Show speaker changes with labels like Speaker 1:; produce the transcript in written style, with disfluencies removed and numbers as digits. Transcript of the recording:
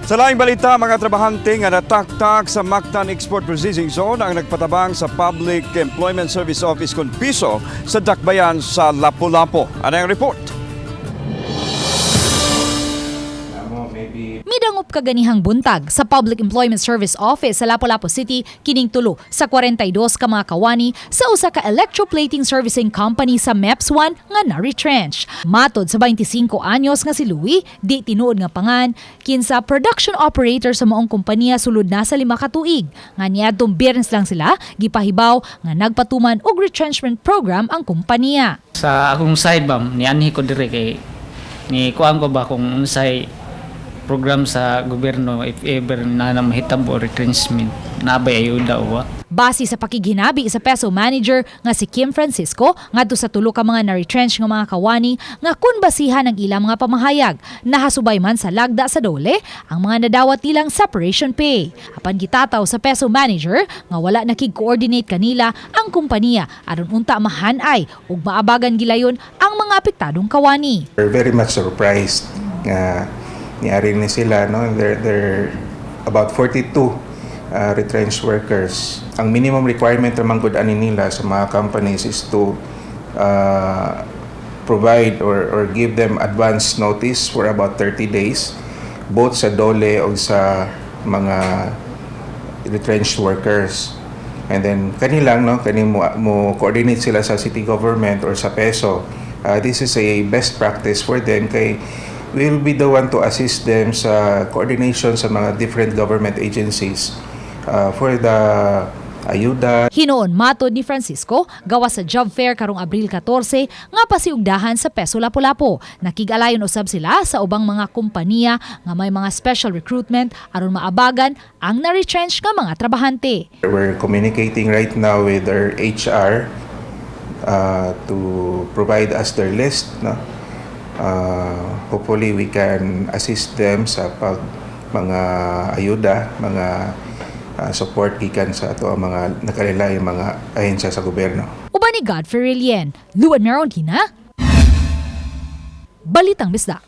Speaker 1: Sa laing balita, mga trabahante nga nataktak sa Mactan Export Processing Zone ang nagpatabang sa Public Employment Service Office kon PESO sa Dakbayan sa Lapu-Lapu. Ano ang report?
Speaker 2: Midangop kaganihang buntag sa Public Employment Service Office sa Lapu-Lapu City kining 3 sa 42 ka mga kawani sa usa ka electroplating servicing company sa MEPS 1 nga na-retrench. Matod sa 25 anyos nga si Louie, di tinuod nga pangan, kinsa production operator sa maong kompanya sulod na sa 5 ka tuig. Nga niadtong Biyernes lang sila gipahibaw nga nagpatuman og retrenchment program ang kompanya.
Speaker 3: Sa akong side, ma'am, nianhi ko dire kay ni kuan ko ba kung unsay program sa gobyerno if ever na na mahitabo retrenchment, nabay ayuda o wa.
Speaker 2: Base sa pakighinabi sa PESO manager nga si Kim Francisco ngadto sa tulo ka mga na-retrench nga mga kawani nga kun basihan ang ilang mga pamahayag, nahasubay man sa lagda sa DOLE ang mga nadawat nilang separation pay. Apan gitataw sa PESO manager nga wala nakig-coordinate kanila ang kompanya aron unta mahanay ug maabagan gilayon ang mga apektadong kawani.
Speaker 4: We're very much surprised nga niari ni sila, no? They're about 42 retrenched workers. Ang minimum requirement naman gud ani nila sa mga companies is to provide or give them advance notice for about 30 days, both sa DOLE o sa mga retrenched workers. And then kanilang, no, kani mo coordinate sila sa city government or sa PESO. This is a best practice for them kay we'll be the one to assist them sa coordination sa mga different government agencies for the ayuda.
Speaker 2: Hinuon matod ni Francisco, gawas sa job fair karong Abril 14 nga pasiugdahan sa PESO Lapu-Lapu. Nakig-alayon usab sila sa ubang mga kompanya nga may mga special recruitment aron maabagan ang na-retrench nga mga trabahante.
Speaker 4: We're communicating right now with our HR to provide us their list, no? Hopefully we can assist them sa pag mga ayuda, mga support gikan sa ato ang mga nakalilaing mga ahensya sa gobyerno.
Speaker 2: Uban ni Godfrey Relien, Luan Merondina, Balitang Bisdak.